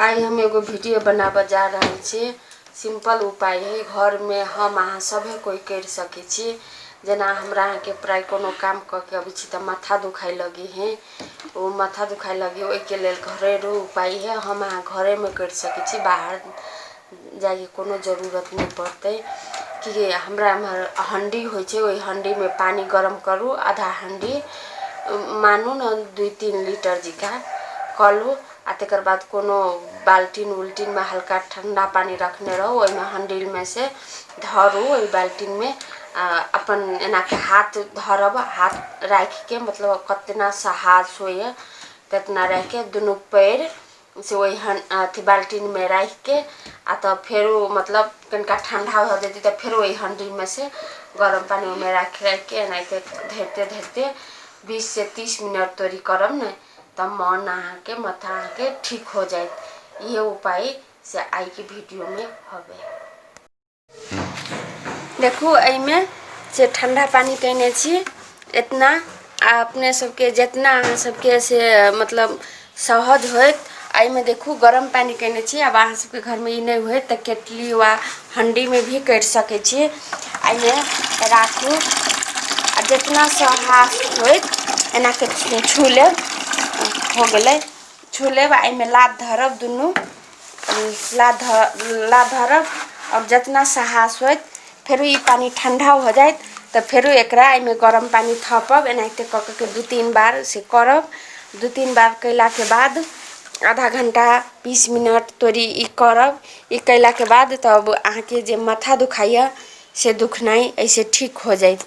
आइ हम एगो वीडियो बनाबऽ जा रहल छी। सिम्पल उपाय है, घरमे हम अहाँ सभे कोइ करि सकै छी। जेना हमरा अहाँके प्राय कोनो काम कऽ के अबै छी तऽ माथा दुखाइ लगे है, ओ माथा दुखाइ लगे, ओहिके लेल घरेलू उपाय है, हम अहाँ घरेमे करि सकै छी, बाहर जाइके कोनो जरूरत नहि पड़तै। कि हमरा एम्हर हण्डी होइ छै, ओहि हण्डीमे पानि गरम करू, आधा हण्डी मानू ने 2-3 लीटर जिका कऽ लू, आ तकर बाद कोनो बाल्टीन उल्टीनमे हल्का ठण्डा पानि रखने रहू, ओहिमे हण्डीमे से धरू, ओहि बाल्टीनमे आ अपन एनाके हाथ धरब, हाथ राखिके मतलब कतना साहस होइए तेतना राखिके दुनू पैर से ओहि अथी बाल्टीनमे राखिके, आ तब फेरो मतलब कनिका ठण्डा भऽ जेतै तऽ फेरो ओहि हण्डीमे से गरम पानि ओहिमे राखि राखिके एनाहिते धरिते धरिते 20 से 30 मिनट तोरी करब ने तऽ मन अहाँके माथा अहाँके ठीक हो जायत। इहे उपाय से आइके वीडियोमे हवे। देखू, एहिमे से ठण्डा पानि कयने छी एतना, आ अपने सबके जितना अहाँ सबके से मतलब सहज होइत। एहिमे देखू, गरम पानि कयने छी। आब अहाँ सबके घरमे ई नहि होइत तऽ केटली वा हण्डीमे भी करि सकै छी। एहिमे राखू आ जितना साहस होइत एनाके छू लेब, हो गेलै, छू लेब। आ एहिमे लात धरब, दुनू लात लात धरब आओर जितना साहस होइत। फेरो ई पानि ठण्डा हो जाइत तऽ फेरो एकरा एहिमे गरम पानि थपब, एनाहिते कऽ कऽ के 2-3 बार से करब। 2-3 बार कयलाके बाद आधा घण्टा 20 मिनट तोरी ई करब। ई कयलाके बाद तब अहाँके जे माथा दुखाइए से दुखनाइ एहिसँ ठीक हो जाइत।